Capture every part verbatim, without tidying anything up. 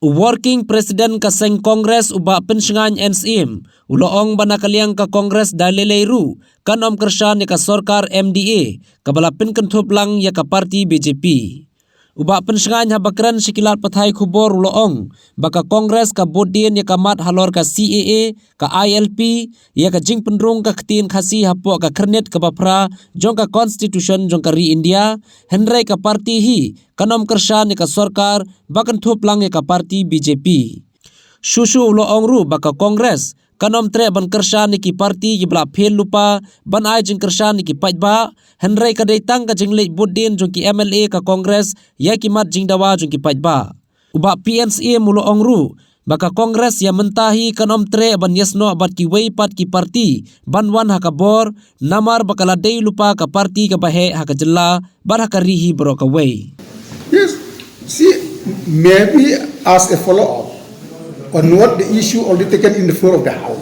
U Working President ka seng Congress u Bah Pynshngain N Syiem u la ong ba na ka liang ka Congress da lei lei ruh kan ym kyrshan ïa ka sorkar M D A kaba la pynkynthup lang ïa ka party B J P. U Bah Pynshngain haba kren sha ki lad pathai khubor u la ong ba ka Congress ka bud dien ïa ka mat halor ka C A A, ka I L P, ïa ka jingpynrung ka ktien Khasi hapoh ka khyrnit kaba phra jong ka Constitution jong ka ri India, hynrei ka party hi kan ym kyrshan ïa ka sorkar ba kynthup lang ïa ka party B J P. Shuh shuh u la ong ruh ba ka Congress kan ym treh ban kyrshan ïa ki party kiba la phial lypa ban ai jingkyrshan ïa ki paidbah, hynrei ka dei tang ka jingleit bud dien jong ki M L A ka Congress ïa ki mat jingdawa jong ki paidbah. U Bah P N Syiem u la ong ruh ba ka Congress ïa mynta hi kan ym treh ban ïasnoh bad kiwei pat ki party ban wan ha ka bor, namar ba ka la dei lypa ka party kaba heh ha ka jylla bad ha ka ri hi baroh kawei. Yes. See, maybe as a follow-up on what the issue already taken in the floor of the House,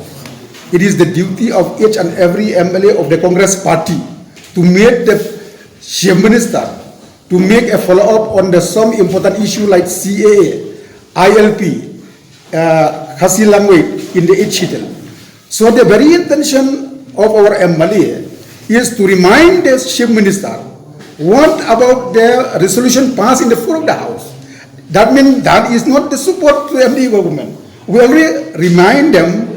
it is the duty of each and every M L A of the Congress party to meet the Chief Minister to make a follow-up on the some important issue like C A A, I L P, uh, Khasi language in the eighth schedule. So the very intention of our M L A is to remind the Chief Minister, what about the resolution passed in the floor of the House? That means that is not the support to M D A government. We already remind them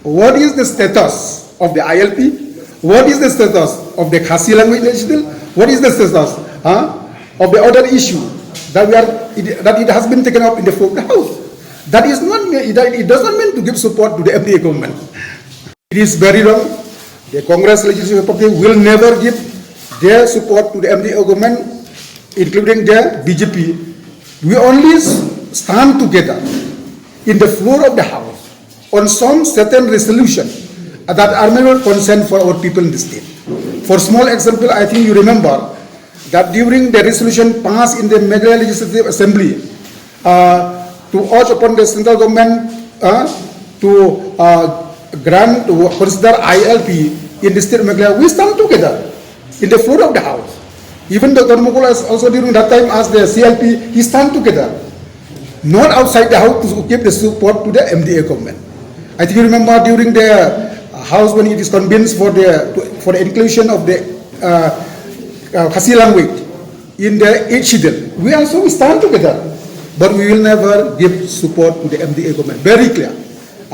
what is the status of the I L P, what is the status of the Khasi language initiative, what is the status, huh, of the other issue that we are it, that it has been taken up in the floor of the House. That is not mean- that it does not mean to give support to the M D A government. It is very wrong. The Congress Legislative Party will never give their support to the M D A government, including the B J P. We only s- stand together in the floor of the House on some certain resolution that are major concern for our people in the state. For small example, I think you remember that during the resolution passed in the Meghalaya Legislative Assembly, uh, to urge upon the central government, uh, to, uh, grant, to consider I L P in the state of Meghalaya, we stand together in the floor of the House. Even Doctor Mukul has also during that time as the C L P, he stand together, not outside the House to give the support to the M D A government. I think you remember during the, uh, House when it is convened for the, to, for the inclusion of the, uh, uh, Khasi language in the eighth schedule. We also stand together, but we will never give support to the M D A government. Very clear.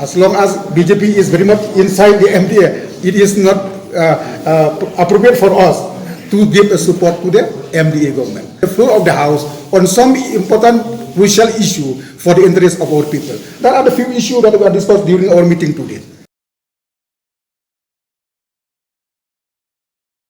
As long as B J P is very much inside the M D A, it is not, uh, uh, appropriate for us to give a support to the M D A government. The floor of the House on some important crucial issue for the interest of our people. That are the few issues that were discussed during our meeting today.